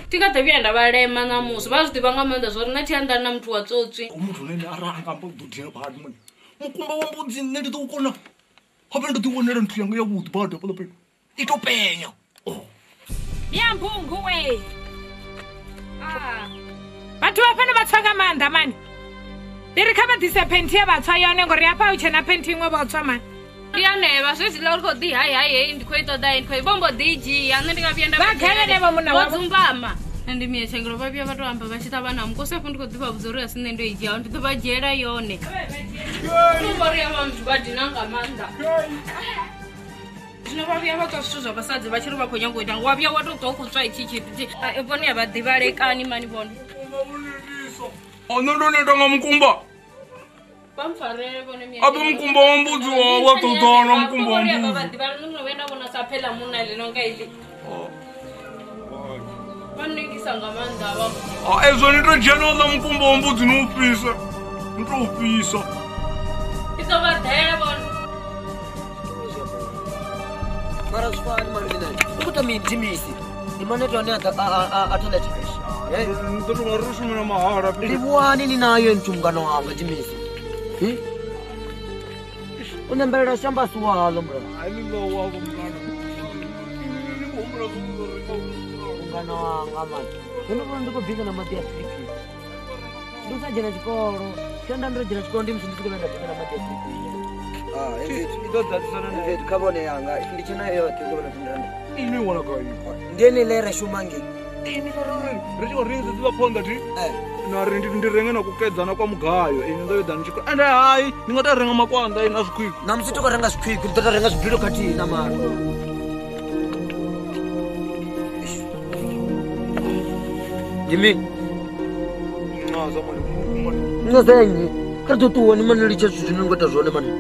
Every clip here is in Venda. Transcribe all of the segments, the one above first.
Tinga nda vhalema ṋamusi vha zwi ḓivha nga maanḓa zwa uri nṋe thi anḓani na muthu wa tsotswi. Muthu une ara anga amba ḓo dina badi mone. Mukumba wa mbudzi nṋe ndi ḓo kona. Habe ndo ḓi nthu yanga ya vhuḓi badi hafhaḽa fhethu. I to penya. Ya mbungu we. Ah. Vhathu vha fhano vha tswa nga maanḓa mani. Ndi ri kha vha ḓise penti ya vha tswa yone ngori hafha hu tshena penti iṅwe vha tswa mani. Ndi anevha zwezwiḽa uri khou ḓi hai hai hei ndi khou i ṱoḓa ndi khou i vho mbo ḓi i dzhia nṋe ndi nga vhuya nda vha galela vha munna wavho dzumbama. Ndi miya tshengelo vha vhuya vha tou amba vha tshi ṱavha na mukosi afho ndi khou ḓi vha vhudza uri a si nṋe ndo i dzhiaho ndi ḓo vha dzhiela yone. Ndi uri avha muthu vha dina nga maanḓa. Zwino vha vhuya vha tswa zwithu zwa vhasadzi vha tshi ri vha khou nyanga u ita wa vhuya wa tou ṱwa u khou tswa itshi tshithu vhone a vha ḓivhalekani mani vhone. Nṋe ndo neta nga mukumba. Abe mukumba wa mbudzi wa ṱoḓana mukumba wa mbudzi. Vha ḓivhala nṋe vhuya nda vhona sa phela munna ḽino nga iḽi. Vha nnengisa nga maanḓa vha. Ezwo ni to dzhena uḽa mukumba wa mbudzi ni u fhisa. Ni to u fhisa. Ndi ḓo vha ḓela vhone. Mara zwi fani mani mina. U khou ita mini Thimisi? Ndi maneto ane a toilet. Ni ḓo tou nga ri shumela mahala. Livhuwani ni nayo nthu mungana wanga Thimisi. U nembelela shango a si waḽo mungana wanga mani. Ndo vhona ndi khou bika na maḓi a phiriphiri. Ndi u sa dzhena tshikolo. Tshenda ndo dzhena tshikolo ndi musi ndi tshi khou vhuya nda bika na maḓi a phiriphiri. Kha vhone yanga ndi tshena yoṱhe ndo vhona thendelano. Ini wana gai? Ndi ene ḽe ra shuma ngei. Ini ri tshi khou rengisa dziḽa phonḓa thi? Na ri ndi renge na kukedzana kwa mugayo ini ndo ḓa ndi tshi ende hai ni nga tou renga makwanda ini a zwikhwikwi. Na musi to khou renga zwikhwikwi ndi ḓo tou renga zwibilo khathihi na mara. Ndi mini? Nṋe dza nnyi? Kha ri ḓo ṱuwa ni mani litsha zwithu zwine ni khou ita zwone mani.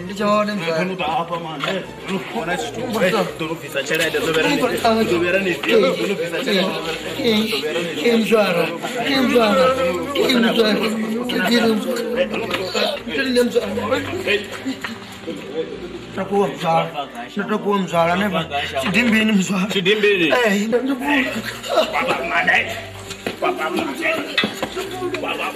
Ndi tshone mzala. Ndo hafha man. Ona tshithu. Ndo bvisa tshelede dzo vhera ni. Dzo vhera ni. Ndo bvisa tshelede. Dzo vhera ni. Ke mzala. Ke mzala. Ke mzala. Ke mzala. Ke mzala. Takuwa mzala. Takuwa mzala neva. Tshidimbini mzala. Tshidimbini. Eh, ndibula. Baba mane. Baba mane. Baba.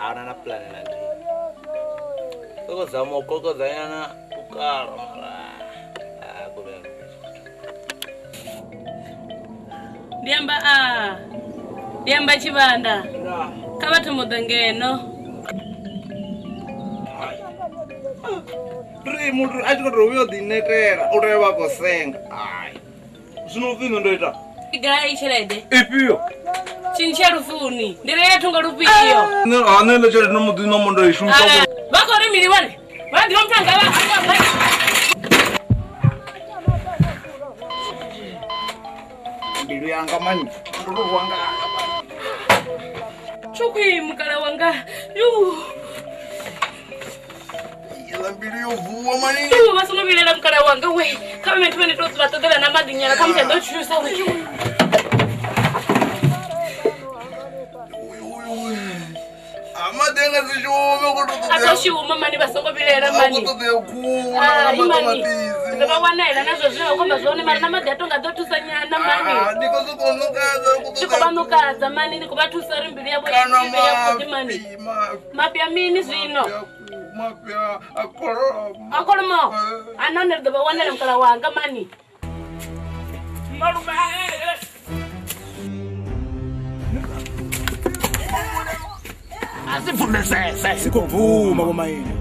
Ana plan na ndi. Koko zama koko zayana ukalo mara. Ah kube. Ndiamba a. Ndiamba chibanda. Kha vhathu muḓe ngeno. Ri muthu a tshi khou tou vhuya u ḓinetela u tea vha khou senga. Ai. Zwino upfi nṋe ndo ita. Gai tshelede? Ifhio? Tshini tsha lufuni. Ndi rea thungo lufhio? Nṋe a nṋe ḽo tshelede no muḓi no ndo i shumisa. Vha khou ri mini vhone? Vha ḓivha muthu anga vha hangwa. Mbilu yanga mani. Ndo tou wanga. Chukwi mukala wanga. Yu. Ila mbilu yo vuwa mani. Yu vha songo vhilela mukala wanga we. Kha vha muthu vhane to vha ṱoḓela na maḓi nyana kha muthu ḓo tshusa we. Amadenga zishume A ḓo shuma mani vha songo vhilela mani. A ṱoḓea khula mani. Ndo vha wanela na zwo zwine khomba zwone mara na maḓi a tonga ḓo thusa nyana mani. Ndi khou sokou ṋukadza Ndi khou vha ṋukadza mani ndi khou vha thusa uri mbilu yavho i vhe yavhuḓi mani. Mafhi a mini zwino? Mafhi a kholomo. A kholomo? A nahone ri ḓo vha wanela mukala wanga mani. Malume. Asivumesese sikuvuma bomayini.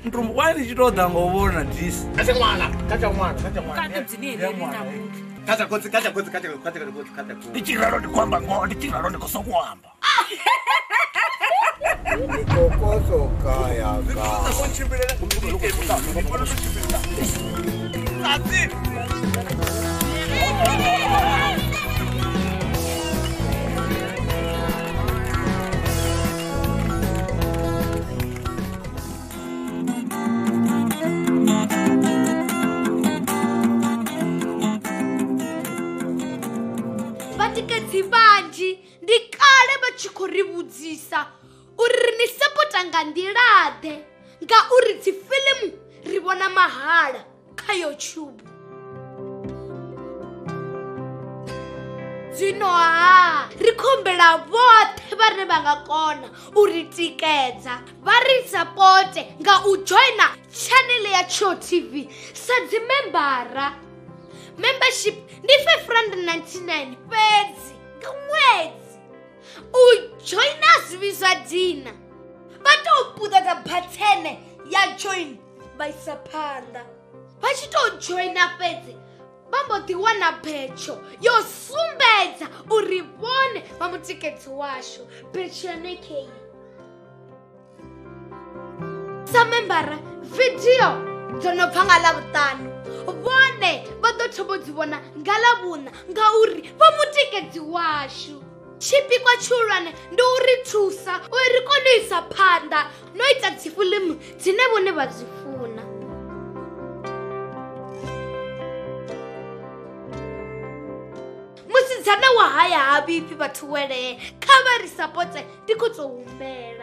Ntumbu why ndi tshi tou ḓa ngo vhona disi. Kacha mwana, kacha mwana, kacha mwana. Kati bzinini na muthu. Kacha kotsi, kacha kotsi, kacha kotsi, kacha kotsi, kacha kotsi. Ndi tshiralo ndi kwamba ngo, ndi tshiralo ndi khosokwamba. Kokoso kaya ka. Vhatikedzi vhanzhi ndi kale vha tshi khou ri vhudzisa uri ni sapota nga nḓila-ḓe ngauri dzi fiḽimu ri vhona mahala kha YouTube. Zwino ha ri khombela vhoṱhe vhane vha nga kona u ri tikedza vha ri sapote nga u joina channel ya Tsho TV sa dzi membara. Membership ndi 599 fhedzi nga ṅwedzi. U joina zwi zwa dina vha tou puṱedza bathene ya join vha isa phanḓa. Vha tshi tou joina fhedzi vha mbo ḓi wana betsho yo sumbedza uri vhone vha mutikedzi washu. Betsho yone kei. Sa membara vidio dzo no bva nga Ḽavhuṱanu vhone vha ḓo thoma u dzi vhona nga Ḽavhuṋa ngauri vha mutikedzi washu. Tshipikwa tshihulwane ndi u ri thusa uri ri kone u isa phanḓa no ita dzi fiḽimu dzine vhone vha dzi funa. Musidzana wa haya ha vhifhi vhathu welee, kha vha ri sapote ndi khou tou humbela.